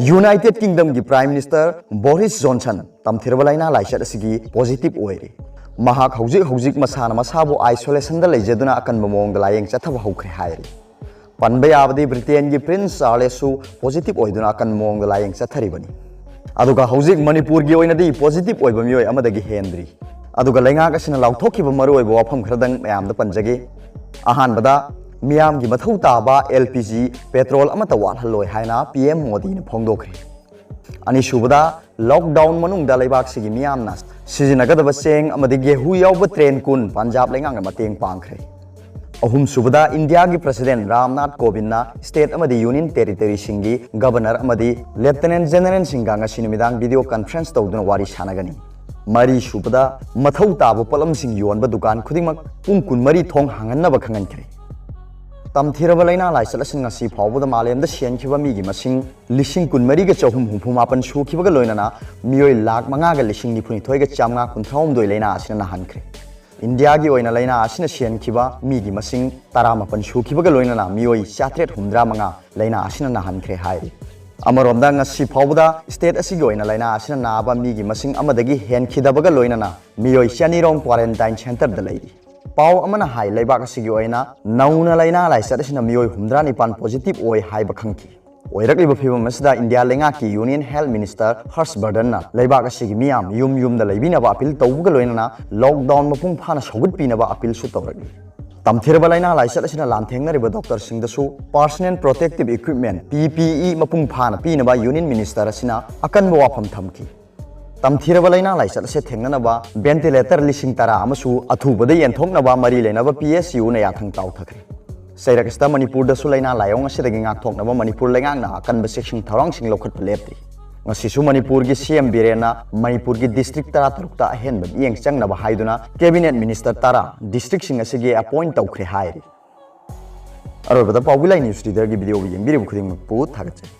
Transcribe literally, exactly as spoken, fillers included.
United ꯀꯤꯡꯗꯝꯒꯤ prime minister ꯕꯣꯔꯤꯁ Johnson ꯇꯝꯊꯤꯔꯕ ꯂꯥꯏꯅꯥ ꯂꯥꯏꯆꯠ ꯑꯁꯤꯒꯤ ꯄꯣꯖꯤꯇꯤꯚ ꯑꯣꯏꯔꯦ꯫ ꯃꯍꯥꯛ ꯍꯧꯖꯤꯛ ꯍꯧꯖꯤꯛ ꯃꯁꯥꯅ ꯃꯁꯥꯕꯨ ꯑꯥꯏꯁꯣꯂꯦꯁꯟꯗ ꯂꯩꯖꯗꯨꯅ ꯑꯀꯟꯕ ꯃꯑꯣꯡꯗ ꯂꯥꯌꯦꯡ ꯆꯠꯊꯕ ꯍꯧꯈ꯭ꯔꯦ ꯍꯥꯏꯔꯤ꯫ ꯄꯟꯕ ꯌꯥꯕꯗꯤ ꯕ꯭ꯔꯤꯇꯦꯟꯒꯤ ꯄ꯭ꯔꯤꯟꯁ ꯆꯥꯔꯂꯦꯁꯁꯨ ꯄꯣꯖꯤꯇꯤꯚ ꯑꯣꯏꯗꯨꯅ ꯑꯀꯟꯕ ꯃꯑꯣꯡꯗ ꯂꯥꯌꯦꯡ ꯆꯠꯊꯔꯤꯕꯅꯤ꯫ ꯑꯗꯨꯒ ꯍꯧꯖꯤꯛ ꯃꯅꯤꯄꯨꯔꯒꯤ ꯑꯣꯏꯅꯗꯤ ꯄꯣꯖꯤꯇꯤꯚ ꯑꯣꯏꯕ ꯃꯤꯑꯣꯏ ꯑꯃꯗꯒꯤ ꯍꯦꯟꯗ꯭ꯔꯤ꯫ ꯑꯗꯨꯒ ꯂꯩꯉꯥꯛ ꯑꯁꯤꯅ ꯂꯥꯎꯊꯣꯛꯈꯤꯕ ꯃꯔꯨꯑꯣꯏꯕ ꯋꯥꯐꯝ ꯈꯔꯗꯪ ꯃꯌꯥꯝꯗ ꯄꯟꯖꯒꯦ꯫ ꯑꯍꯥꯟꯕꯗ, ꯃꯤꯌꯥꯝꯒꯤ ꯃꯊꯧ ꯇꯥꯕ ꯑꯦꯜ ꯄꯤ ꯖꯤ ꯄꯦꯇ꯭ꯔꯣꯜ ꯑꯃꯠꯇ ꯋꯥꯠꯍꯜꯂꯣꯏ ꯍꯥꯏꯅ ꯄꯤ ꯑꯦꯝ ꯃꯣꯗꯤꯅ ꯐꯣꯡꯗꯣꯛꯈ꯭ꯔꯦ꯫ ꯑꯅꯤꯁꯨꯕꯗ, ꯂꯣꯛꯗꯥꯎꯟ ꯃꯅꯨꯡꯗ ꯂꯩꯕꯥꯛꯁꯤꯒꯤ ꯃꯤꯌꯥꯝꯅ ꯁꯤꯖꯤꯟꯅꯒꯗꯕ ꯆꯦꯡ ꯑꯃꯗꯤ ꯒꯦꯍꯨ ꯌꯥꯎꯕ ꯇ꯭ꯔꯦꯟ ꯀꯨꯟ ꯄꯟꯖꯥꯕ ꯂꯩꯉꯥꯛꯅ ꯃꯇꯦꯡ ꯄꯥꯡꯈ꯭ꯔꯦ꯫ ꯑꯍꯨꯝꯁꯨꯕꯗ, ꯏꯟꯗꯤꯌꯥꯒꯤ ꯄ꯭ꯔꯁꯤꯗꯦꯟ ꯔꯥꯝꯅꯥꯊ ꯀꯣꯕꯤꯟꯗꯅ ꯁ꯭ꯇꯦꯠ ꯑꯃꯗꯤ ꯌꯨꯅꯤꯌꯟ ꯇꯦꯔꯤꯇꯣꯔꯤꯁꯤꯡꯒꯤ ꯒꯕꯔꯅꯔ ꯑꯃꯗꯤ ꯂꯦꯐꯇꯤꯅꯦꯟꯠ ꯖꯦꯅꯔꯦꯜꯁꯤꯡꯒ ꯉꯁꯤ ꯅꯨꯃꯤꯗꯥꯡ ꯚꯤꯗꯤꯑꯣ ꯀꯟꯐꯔꯦꯟꯁ ꯇꯧꯗꯨꯅ ꯋꯥꯔꯤ ꯁꯥꯟꯅꯒꯅꯤ꯫ ꯃꯔꯤꯁꯨꯕꯗ, ꯃꯊꯧ ꯇꯥꯕ ꯄꯣꯠꯂꯝꯁꯤꯡ ꯌꯣꯟꯕ ꯗꯨꯀꯥꯟ ꯈꯨꯗꯤꯡꯃꯛ ꯄꯨꯡ ꯀꯨꯟꯃꯔꯤ ꯊꯣꯡ ꯍꯥꯡꯍꯟꯅꯕ ꯈꯪꯍꯟꯈ꯭ꯔꯦ꯫ ꯇꯝꯊꯤꯔꯕ ꯂꯥꯏꯅꯥ ꯂꯥꯏꯆꯠ ꯑꯁꯤꯅ ꯉꯁꯤ ꯐꯥꯎꯕꯗ ꯃꯥꯂꯦꯝꯗ ꯁꯤꯍꯟꯈꯤꯕ ꯃꯤꯒꯤ ꯃꯁꯤꯡ ꯂꯤꯁꯤꯡ ꯀꯨꯟꯃꯔꯤꯒ ꯆꯍꯨꯝ ꯍꯨꯝꯐꯨ ꯃꯥꯄꯟ ꯁꯨꯈꯤꯕꯒ ꯂꯣꯏꯅꯅ ꯃꯤꯑꯣꯏ ꯂꯥꯈ ꯃꯉꯥꯒ ꯂꯤꯁꯤꯡ ꯅꯤꯐꯨꯅꯤꯊꯣꯏꯒ ꯆꯥꯝꯃꯉꯥ ꯀꯨꯟꯊ꯭ꯔꯥꯍꯨꯝꯗꯣꯏ ꯂꯥꯏꯅꯥ ꯑꯁꯤꯅ ꯅꯥꯍꯟꯈ꯭ꯔꯦ꯫ ꯏꯟꯗꯤꯌꯥꯒꯤ ꯑꯣꯏꯅ ꯂꯥꯏꯅꯥ ꯑꯁꯤꯅ ꯁꯤꯍꯟꯈꯤꯕ ꯃꯤꯒꯤ ꯃꯁꯤꯡ ꯇꯔꯥꯃꯥꯄꯟ ꯁꯨꯈꯤꯕꯒ ꯂꯣꯏꯅꯅ ꯃꯤꯑꯣꯏ ꯆꯥꯇ꯭ꯔꯦꯠ ꯍꯨꯝꯗ꯭ꯔꯥ ꯃꯉꯥ ꯂꯥꯏꯅꯥ ꯑꯁꯤꯅ ꯅꯥꯍꯟꯈ꯭ꯔꯦ ꯍꯥꯏꯔꯤ꯫ ꯑꯃꯔꯣꯝꯗ, ꯉꯁꯤ ꯐꯥꯎꯕꯗ ꯁ꯭ꯇꯦꯠ ꯑꯁꯤꯒꯤ ꯑꯣꯏꯅ ꯂꯥꯏꯅꯥ ꯑꯁꯤꯅ ꯅꯥꯕ ꯃꯤꯒꯤ ꯃꯁꯤꯡ ꯑꯃꯗꯒꯤ ꯍꯦꯟꯈꯤꯗꯕꯒ ꯂꯣꯏꯅꯅ ꯃꯤꯑꯣꯏ ꯆꯅꯤꯔꯣꯝ ꯀ꯭ꯋꯥꯔꯦꯟꯇꯥꯏꯟ ꯁꯦꯟꯇꯔꯗ ꯂꯩꯔꯤ꯫ ꯄꯥꯎ ꯑꯃꯅ ꯍꯥꯏ, ꯂꯩꯕꯥꯛ ꯑꯁꯤꯒꯤ ꯑꯣꯏꯅ ꯅꯧꯅ ꯂꯥꯏꯅꯥ ꯂꯥꯏꯆꯠ ꯑꯁꯤꯅ ꯃꯤꯑꯣꯏ ꯍꯨꯝꯗ꯭ꯔꯥ ꯅꯤꯄꯥꯟ ꯄꯣꯖꯤꯇꯤꯚ ꯑꯣꯏ ꯍꯥꯏꯕ ꯈꯪꯈꯤ꯫ ꯑꯣꯏꯔꯛꯂꯤꯕ ꯐꯤꯕꯝ ꯑꯁꯤꯗ ꯏꯟꯗꯤꯌꯥ ꯂꯩꯉꯥꯛꯀꯤ ꯌꯨꯅꯤꯌꯟ ꯍꯦꯜꯊ ꯃꯤꯅꯤꯁꯇꯔ ꯍꯔꯁ ꯕꯔꯗꯟꯅ ꯂꯩꯕꯥꯛ ꯑꯁꯤꯒꯤ ꯃꯤꯌꯥꯝ ꯌꯨꯝ ꯌꯨꯝꯗ ꯂꯩꯕꯤꯅꯕ ꯑꯄꯤꯜ ꯇꯧꯕꯒ ꯂꯣꯏꯅꯅ ꯂꯣꯛꯗꯥꯎꯟ ꯃꯄꯨꯡ ꯐꯥꯅ ꯁꯧꯒꯠꯄꯤꯅꯕ ꯑꯄꯤꯜꯁꯨ ꯇꯧꯔꯛꯂꯤ꯫ ꯇꯝꯊꯤꯔꯕ ꯂꯥꯏꯅꯥ ꯂꯥꯏꯆꯠ ꯑꯁꯤꯅ ꯂꯥꯟꯊꯦꯡꯅꯔꯤꯕ ꯗꯣꯛꯇꯔꯁꯤꯡꯗꯁꯨ personal protective equipment, P P E, ꯃꯄꯨꯡ ꯐꯥꯅ ꯄꯤꯅꯕ ꯌꯨꯅꯤꯌꯟ ꯃꯤꯅꯤꯁꯇꯔ ꯑꯁꯤꯅ ꯑꯀꯟꯕ ꯋꯥꯐꯝ ꯊꯝꯈꯤ꯫ ꯇꯝꯊꯤꯔꯕ ꯂꯥꯏꯅꯥ ꯂꯥꯏꯆꯠ ꯑꯁꯤ ꯊꯦꯡꯅꯅꯕ ꯚꯦꯟꯇꯤꯂꯦꯇꯔ ꯂꯤꯁꯤꯡ ꯇꯔꯥ ꯑꯃꯁꯨ ꯑꯊꯨꯕꯗ ꯌꯦꯟꯊꯣꯛꯅꯕ ꯃꯔꯤ ꯂꯩꯅꯕ P S U ꯅ ꯌꯥꯊꯪ ꯇꯥꯎꯊꯈ꯭ꯔꯦ꯫ ꯆꯩꯔꯛ ꯑꯁꯤꯗ ꯃꯅꯤꯄꯨꯔꯗꯁꯨ ꯂꯥꯏꯅꯥ ꯂꯥꯏꯑꯣꯡ ꯑꯁꯤꯗꯒꯤ ꯉꯥꯛꯊꯣꯛꯅꯕ ꯃꯅꯤꯄꯨꯔ ꯂꯩꯉꯥꯛꯅ ꯑꯀꯟꯕ ꯆꯦꯛꯁꯤꯟ ꯊꯧꯔꯥꯡꯁꯤꯡ ꯂꯧꯈꯠꯄ ꯂꯦꯞꯇ꯭ꯔꯤ꯫ ꯉꯁꯤꯁꯨ ꯃꯅꯤꯄꯨꯔꯒꯤ C M ꯕꯤꯔꯦꯟꯅ ꯃꯅꯤꯄꯨꯔꯒꯤ ꯗꯤꯁꯇ꯭ꯔꯤꯛ ꯇꯔꯥ ꯇꯔꯨꯛꯇ ꯑꯍꯦꯟꯕ ꯃꯤꯠꯌꯦꯡ ꯆꯪꯅꯕ ꯍꯥꯏꯗꯨꯅ ꯀꯦꯕꯤꯅꯦꯠ ꯃꯤꯅꯤꯁꯇꯔ ꯇꯔꯥ ꯗꯤꯁꯇ꯭ꯔꯤꯛꯁꯤꯡ ꯑꯁꯤꯒꯤ ꯑꯦꯄꯣꯏꯟꯠ ꯇꯧꯈ꯭ꯔꯦ ꯍꯥꯏꯔꯤ꯫ ꯑꯔꯣꯏꯕꯗ ꯄꯥꯎꯒꯤ ꯂꯥꯏ ꯅ꯭ꯌꯨꯁ ꯔꯤꯗꯔꯒꯤ ꯚꯤꯗꯤꯑꯣꯕꯨ ꯌꯦꯡꯕꯤꯔꯤꯕ ꯈꯨꯗꯤꯡꯃꯛꯄꯨ ꯊꯥꯒꯠꯆꯔꯤ꯫